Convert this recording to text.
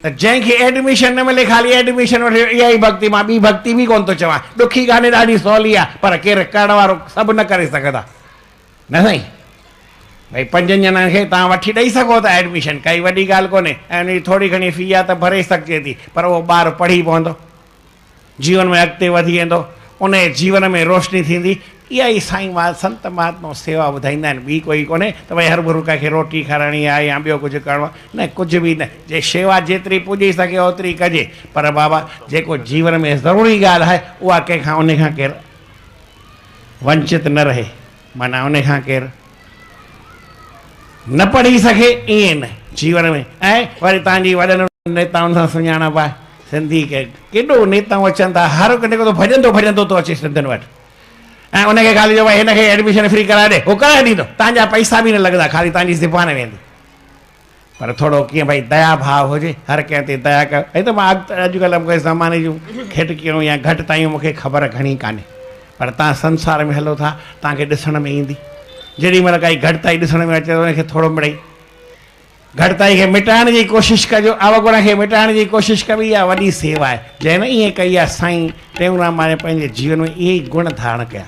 ته جنهن کي ايڊميشن نه ملي خالي ايڊميشن وٺي اها ئي ڀڳتي مان ٻي ڀڳتي به ڪونه ٿو چوان ڏکي ڪانهي ڏاڍي سولي آهي پر ڪير ڪرڻ وارو سڀ نه ڪري سگهندا نه سائين ڀئي پنجن ڄڻن کي توهان وٺي ڏئي سگهو ٿا ايڊميشن ڪائي وڏي ڳالهه ڪونهي ۽ ان جي ٿوري گهڻي في آهي ته ڀري سگهجي ٿي پر اهو ٻار پڙهي پوندو جيون ۾ اڳتي وڌي ويندو، ان جي جيون ۾ روشني ٿيندي. اها ئي سائين مها سنت مهاتما سيوا ٻڌائيندا آهن، ٻي ڪوئي ڪونهي ته ڀئي هرڀرو ڪنهن کي روٽي کارائڻي آهي يا ٻيو ڪجهه ڪرڻو آهي، نه ڪجهه به نه، جي شيوا جيتري پڄي سگهي اوتري ڪجي، پر بابا جيڪو جيون ۾ ضروري ڳالهه آهي اها ڪنهن کان ان کان ڪير ونچت نه رهي، معنيٰ ان کان ڪير نه پڙهي سگهي ائين نه جيون ۾ ۽ وري توهان جي وڏن نيتائن سان سڃاڻپ آهي سنڌي ڪيڏو نيتائون اچن ٿا هر هڪ نڪو ٿو ڀڄندو ڀڄندو ٿو اچي سنڌين وٽ ۽ ان کي خالي چئو ڀائي هن کي ايڊميشن فري ڪرائي ڏي هو ڪرائي ڏيندو توهان جا پئسا به نه لڳندا خالي توهان جي زبان ويندي پر ٿورو ڪيئن ڀائي ديا ڀاء هجي هر ڪنهن تي ديا ڪيو هي ته مان اڄڪلهه مون کي زماني جون کٽڪيون يا گهٽتايون مون کي خبر گهڻي ڪانهي پر توهان سنسار ۾ هلو ٿا توهان کي ڏسڻ ۾ ايندي جيڏي مهل ڪائي گهٽتائي ڏسڻ ۾ اچي ته ان کي ٿورو مڙئي گهٽتائي کي مٽائڻ جي ڪوشش ڪجو اوگڻ کي مٽائڻ جي ڪوشش ڪبي اها وڏي سيوا آهي جنهن نه ائين ڪئي آهي سائين ٽيئونرام مهاراج پنهنجي جيون ۾ اهي ئي گڻ ڌارڻ ڪيا.